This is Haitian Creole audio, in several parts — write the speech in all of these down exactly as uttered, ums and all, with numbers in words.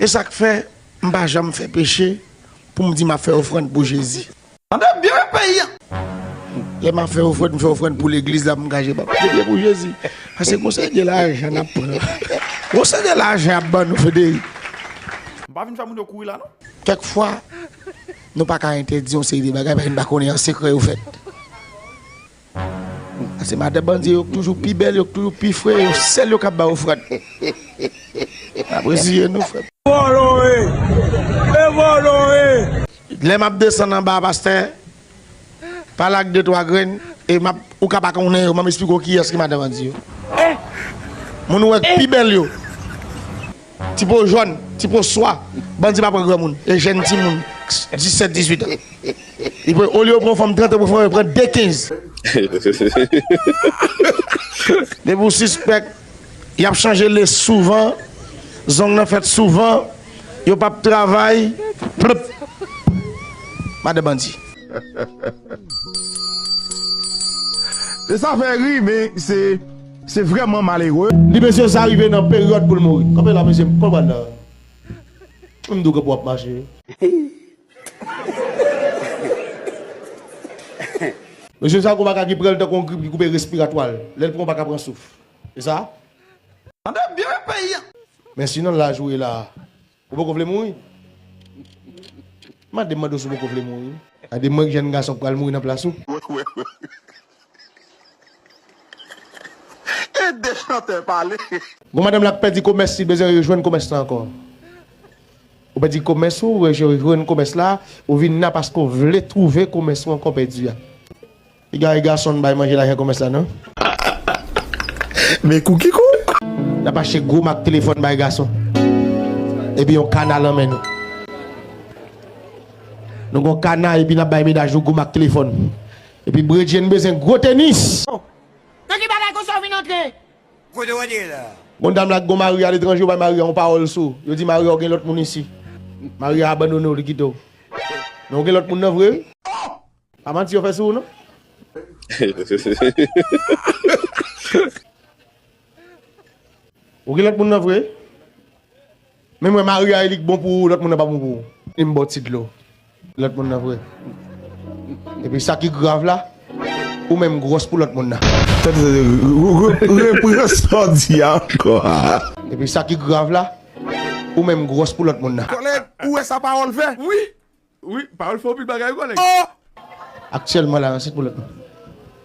E sa k fè m pa janm fè peche pou m di m ap fè ofrann pou Jezi. Tande byen peyi a. Lè m ap fè ofrann, m fè ofrann pou legliz la, pou m ka jwenn pa kote pye pou Jezi. Paske gon seri de lajan n ap pran. Gon seri de lajan y ap ban nou, Federi. M pa vin fè moun yo kouri la, non. Kèk fwa, nou pa ka entèdi yon seri de bagay, paske n pa konnen an sekrè yo fèt. Paske madan bandi yo toujou pi bèl, yo toujou pi fre, yo sèl yo k ap bay ofrann. N ap reziye nou, frè. Vòlò e! E vòlò e! Lè m ap desann anba a, pastè, pale ak de twa grenn, e m ap, ou ka pa konnen yo, m ap esplike w kiyès ki madan bandi yo. Moun ou wè k pi bèl yo. Ti po jòn, ti po swa, bandi pa pran granmoun, e jèn timoun, disèt, dizuit an. Li pran, olye yo pran fanm trant an pou fanm, yo pran de kenz. Depi w sispèk, y ap chanje lès souvan, zong nan fèt souvan, yo p ap travay, plop. Madan bandi. Se sa fè ri, men se, se vrèman malere. Li mesye sa rive nan peryòd pou l mouri. Kanpe la, mesye, konprann la. M di w kanpe w ap mache. Mesye sa gon bagay ki pran l tankou yon grip ki koupe respiratwa l. Lè l pran w pa ka pran souf. E sa? Tande byen peyi a. Men sinon laj ou ye la. Ou poko vle mouri? Mande m, mande w si w poko vle mouri. Gade mwen jèn gason k pral mouri nan plas ou. Ede chantè pale. Gon madanm la k pèdi komès, li bezwen rejwenn komès la ankò. Ou pèdi komès ou, ou rejwenn komès la, ou vin la paske w vle twouve komès ou ankò pèdi a. Piga e gason n bay manje lajan komès la non. Men kou ki kou? N ap achte gwo mak telefòn bay gason. Epi yon kana nan men nou. Nou gon kana epi n ap bay medaj nou gwo mak telefòn. Epi bredye n bezwen gwo tenis. Nan ki bagay konsa w vin antre? Kote w antre la? Gon dam la k gon mari aletranje, yo bay mari a yon pawòl sou. Yo di mari a w gen lòt moun isi. Mari a abandone w, li kite w. Men w gen lòt moun nan vre wi. Pa manti yo fè sou ou non. Ou gen lòt moun nan vre? Men mwen mari a li k bon pou ou, lòt moun nan pa bon pou ou. Li m ba w ti dlo. Lòt moun nan vre. Epi sa ki grav la, ou menm gwòs pou lòt moun nan. Tande, tande, re- re- repran sa w di a ankò a. Epi sa ki grav la, ou menm gwòs pou lòt moun nan. Kòlèg, ou wè sa pawòl fè? Wi. Wi, pawòl fè anpil bagay wi kòlèg. Aktyèlman la ansent pou lòt moun.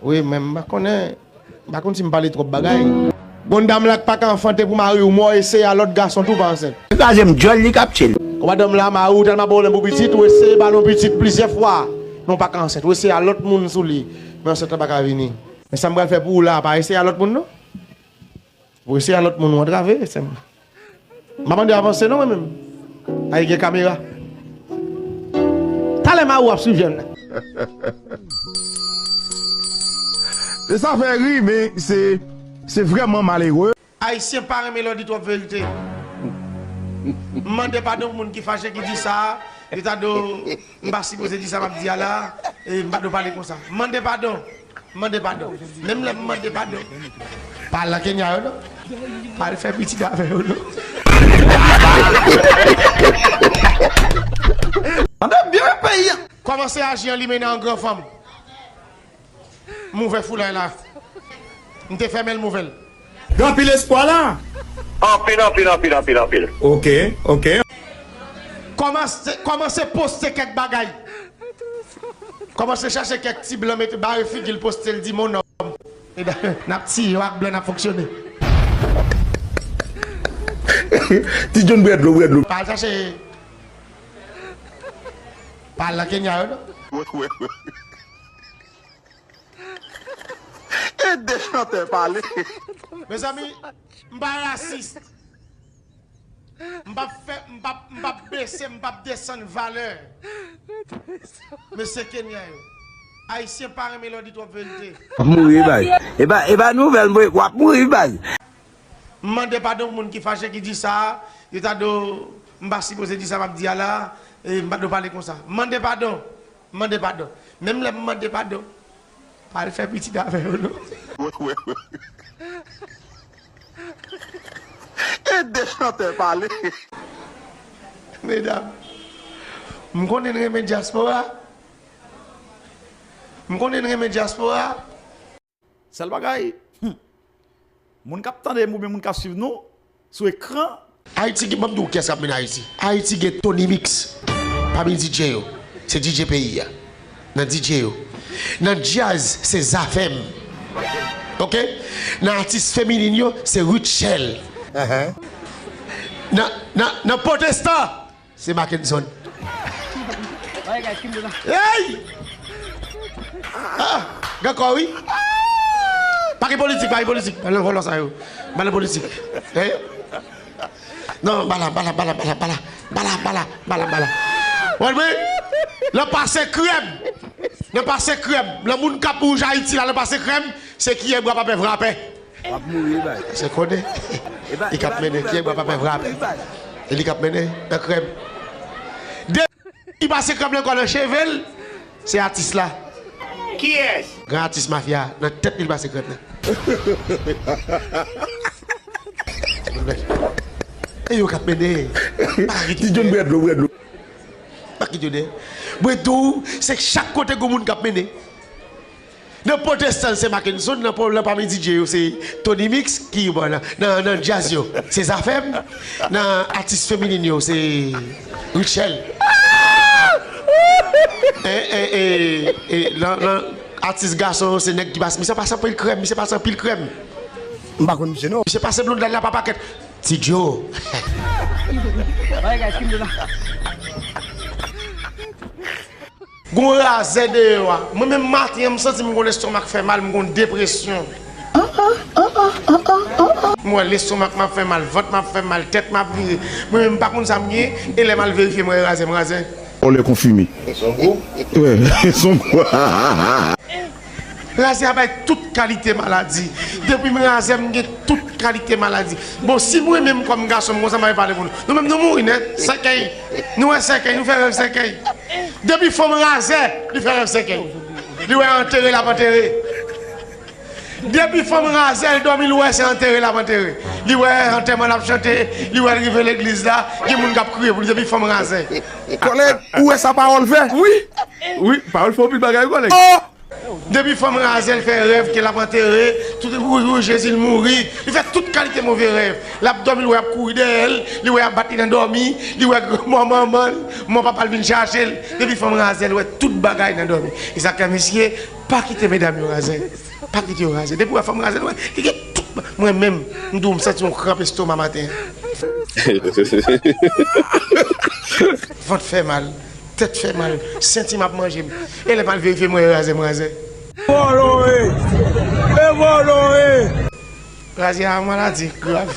Wi, men m pa konnen, m pa konn si m pale twòp bagay. Gon dam la k pa ka anfante pou mari w mò, eseye a lòt gason tou pa ansent. Li kraze m djòl li k ap tchil. Gon madanm la mari w tèlman pwoblèm pou pitit, ou eseye ba l yon pitit plizyè fwa, men w pa ka ansent. Ou eseye a lòt moun sou li, men ansent lan pa ka vini. Men sa m pral fè pou ou la, pa eseye a lòt moun non. Ou eseye a lòt moun ou antrave, sè m. M pa mande avanse non mwen menm. Ay gen kamera. Talè mari w ap swiv jèn nan. Se sa fè ri, men se, se vrèman malere. Ayisyen pa renmen lè w di twòp verite. M mande padon pou moun ki fache ki di sa, yo ta dwe M pa sipoze di sa m ap di a la, e m pa dwe pale konsa. M mande padon. M mande padon. Menm lè m mande padon. Pa al nan Kenya yo non. Pa al fè pitit avè yo non. Tande byen peyi a. Kòmanse aji an li mennen an gran fanm. M ouvè foulay la. M te fèmen l, m ouvè l. Gen anpil espwa la. Anpil, anpil, anpil, anpil, anpil. Ok, ok. Kòmanse, kòmanse poste kèk bagay. Kòmanse chache kèk ti blan mete bare figi l poste l di mon nòm. Ebyen, n ap tiye yo ak blan n ap fonksyone. Ti John bwè dlo, bwè dlo. Pa al chache. Pa al nan Kenya yo non. Ede chantè pale. Mezanmi, m pa rasis. M p ap fè, m p ap, m p ap bese, m p ap desann valè mesye Kenya yo. Ayisyen pa renmen lè w di twòp verite. W ap mouri bay. E pa, e pa nouvèl, mwen, w ap mouri bay. M mande padon pou moun ki fache, ki di sa, yo ta dwe, m pa sipoze di sa m ap di a la, e m pa dwe pale konsa. M mande padon. M mande padon. Menm lè m mande padon, pa al fè pitit avè yo non. Ede chantè pale. Medam, m konnen n renmen dyaspora. M konnen n renmen dyaspora. Sèl bagay, hmm, moun k ap tande m oubyen moun k ap swiv nou sou ekran. Ayiti, ban m di w kiyès k ap mennen Ayiti. Ayiti gen Tony Mix pami D J yo. Se D J peyi a. Nan D J yo. Nan djaz, se Zafèm. Oke? Nan atis feminin yo, se Rutshelle. Nan, nan, nan pwotestan, se Mackenson. Hey! Ah, gen kò wi. Pa gen politik, pa gen politik. Pa nan vòlò sa yo. Pa nan politik. Hey! Non, bala, bala, bala, bala, bala. Bala, bala, bala, bala. Wè, wi. Nan pase krèm. Nan pase krèm. Nan moun k ap wouj Ayiti la, nan pase krèm, se kiyè bwa papè vrapè. W ap mouri, bay. Se konnen. Li k ap mennen, kiyè bwa papè vrapè. E li k ap mennen nan krèm. Depi li pase krèm nan kò nan cheve l, se atis la. Kiyès? Gran atis mafya, nan tèt li l pase krèm nan. E yo k ap mennen. Pa kite. Ti John, bwè dlo, bwè dlo. Pa kite yo dèyè. Mwen di w, se chak kote gen moun k ap mennen. Nan pwotestan, se Mackenson, nan pwo-, nan pami D J yo, se Tony Mix, ki bò nan, nan, nan djaz yo, se Zafèm, nan atis feminin yo, se Rutshelle. E, e, e, e, nan, nan atis gason yo, se nèg ki pase, misye pase anpil krèm, misye pase anpil krèm. M pa konn misye non. Misye pase blonde la pa pakèt. Ti Joe. Gon razè deyò a. Mwen menm maten an, m santi m gon lestomak fè mal, m gon depresyon. M wè lestomak m ap fè mal, vant m ap fè mal, tèt m ap vire. Mwen menm m pa konn sa m gen, e lè m al verifye m wè razè m razè. Vòlè konfime. Wè, son gwo. Razè a bay tout kalite maladi. Depi m razè, m gen tout kalite maladi. Bon, si mwen menm kòm gason, m konsa m ap pale pou nou. Nou menm nou mouri nèt, sèkèy. Nou wè sèkèy, nou fè rèv sèkèy. Depi fanm razè, li fè rèv sèkèy. Li wè antere l ap antere. Depi fanm razè, l dòmi, li wè se antere l ap antere. Li wè antèman l ap chante, li wè l rive legliz la, gen moun k ap kriye pou li, depi fanm razè. Kòlèg, ou wè sa pawòl fè? Wi. Wi, pawòl fè anpil bagay, kòlèg. Oh! Depi fanm razè, l fè rèv ke l ap antere, tout, wi, wi, Jezi, l mouri. Li fè tout kalite move rèv. L ap dòmi, l wè y ap kouri dèyè l, li wè y ap bat li nan dòmi, li wè granmò manman l, mò papa l vin chache l. Depi fanm razè, l wè tout bagay nan dòmi. E sa k fè misye pa kite medam yo razè. Pa kite yo razè. Depi w wè fanm razè, l wè, li gen tout ba-, mwen menm, m di w, m santi yon kranp estoma maten an. Vant fè mal. Tèt fè mal, senti m ap manje m. E lè m al verifye, m wè razè m razè. Vòlò e! E vòlò e! Razè a yon maladi grav.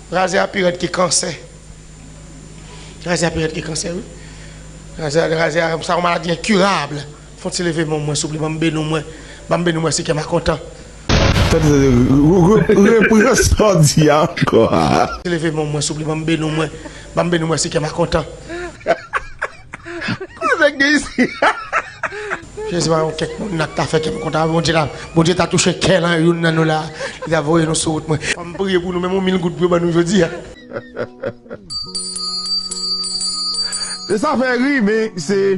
Razè a pi rèd ke kansè. Razè a pi rèd ke kansè, wi. Razè, razè a, sa yon maladi enkirab. Fon ti leve men w mwen, souple, ban m beni w mwen. Ban m beni w mwen, si kè m a kontan. Tande, re-, re-, repran sa w di a ankò. Leve men w mwen, souple, ban m beni w mwen. Ban m beni w mwen, si kè m a kontan. Koze gen isi. Jezi, pa yon kèk moun nan ta fè kè m kontan. Bondye la, Bondye ta touche kè lan youn nan nou la. Li ta voye nou sou wout mwen. Fò m priye pou nou, menm yon mil goud pou yo ban nou jodi a. Se sa fè ri, men se,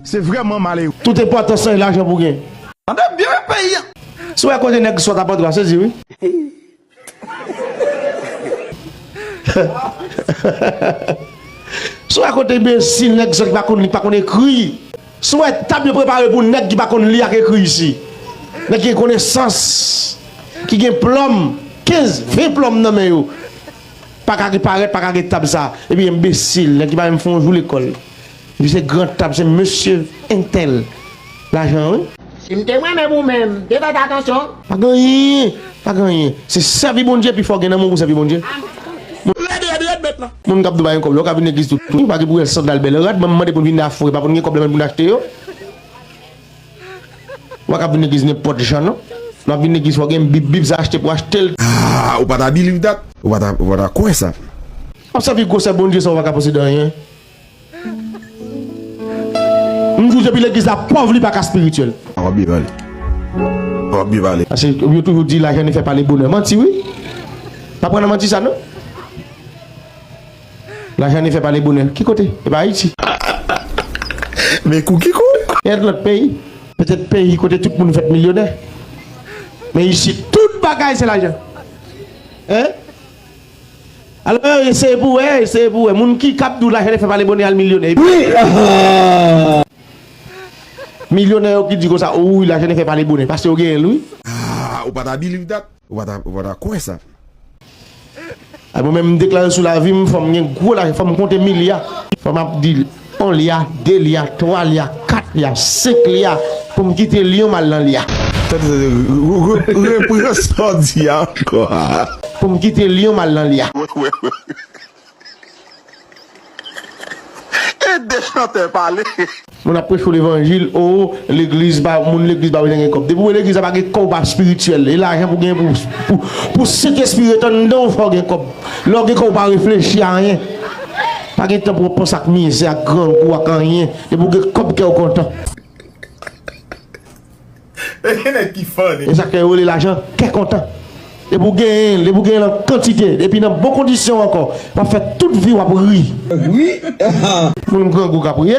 se vrèman malere. Tout enpòtans lan, e lajan pou gen. Tande byen, men peyi a. Si w wè kote nèg sòt ap antre a, sezi wi. Si w wè kote enbesil, nèg sòt ki pa konn li, ki pa konn ekri. Si w wè tab yo prepare pou nèg ki pa konn li ak ekri isi. Nèg ki gen konesans, ki gen plòm, kenz, ven plòm nan men yo. Pa ka gen parèt, pa ka gen tab sa. Epi enbesil, nèg ki pa menm fè yon jou lekòl. Epi se gran tab, se mesye entèl. Lajan, wi. Si m te mwen menm ou menm, m te fè atansyon. Pa gen anyen, pa gen anyen. Se sèvi Bondye, pi fò gen nan moun pou sèvi Bondye. Moun k ap di w pa gen kòb la, w ka vin legliz tout. Wi, pa gen pou wè sandal bèl rad, mwen m mande pou n vin afre, pa pou n gen kòb la menm pou n achte yo. W pa ka vin legliz nenpòt jan, non. Lè w ap vin legliz, fò w gen bib, bib sa achte pou w achte l. Ah, ou pa ta believe that? Ou pa ta, ou pa ta kwè sa? W ap sèvi gwosè Bondye san w pa ka posede anyen. M di w depi legliz la pòv, li pa ka espirityèl. W ap byen pale. W ap byen pale. Paske yo toujou di lajan ne fè pa le bonè. Manti, wi. Pa pran nan manti sa, non. Lajan ne fè pa le bonè. Ki kote? E pa Ayiti. Men kou ki kou? Gen lòt peyi. Petèt peyi kote tout moun fèt milyonè. Men isit, tout bagay se lajan. Hein? Alò, eseye pou wè, eseye pou wè. Moun ki k ap di w lajan ne fè pa le bonè al milyonè. Wi! Milyonè yo ki di konsa, o wi, lajan ne fè pa le bonè. Paske yo genyen l, wi. Ah, ou pa ta believe that? Ou pa ta, ou pa ta kwè sa? A mwen menm, m deklare sou lavi m, fò m gen gwo lajan, fò m konte milya. Fò m ap di yon lya, de lya, twa lya, kat lya, senk lya, pou m kite Lyon m al nan lya. Tande, tande, re- re- repran sa w di a ankò. Pou m kite Lyon m al nan lya. Ede chantè pale. Moun ap preche w levanjil, o, legliz pa, moun legliz pa bezwen gen kòb. Depi w legliz la pa gen kòb, ou pa espirityèl. E lajan pou gen pou, pou, pou sent espri ret anndan w, fò w gen kòb. Lè w gen kòb, ou pa reflechi a anyen. Pa gen tan pou w panse ak mizè, ak grangou, ak anyen. Depi w gen kòb, kè w kontan. E gen nèg ki funny. E sa k fè yo rele lajan kè kontan. Depi w genyen l, depi w genyen l an kantite, epi nan bon kondisyon ankò, w ap fè tout vi w ap ri. Wi. Moun grangou k ap ri.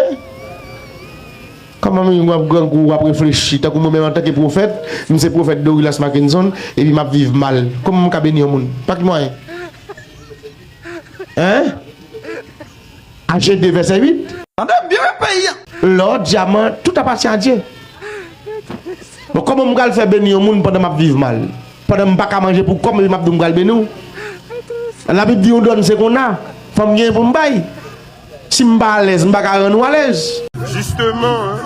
Kòman moun w ap grangou, w ap reflechi? Tankou mwen menm antanke pwofèt, m se pwofèt Dorilas Mackenson, epi m ap viv mal. Kòman m ka beni yon moun? Pa ki mwayen? Hein? Aje de vèsè uit. Tande byen peyi a. Lò, dyaman, tout apatyen a Dye. Bon, kòman m pral fè beni yon moun pandan m ap viv mal? Pandan m pa ka manje pou kò m, epi m ap di w m pral beni w? Labib di yon dòn se konn a. Fò m genyen pou m bay. Si m pa alèz, m pa ka rann ou alèz. Jisteman,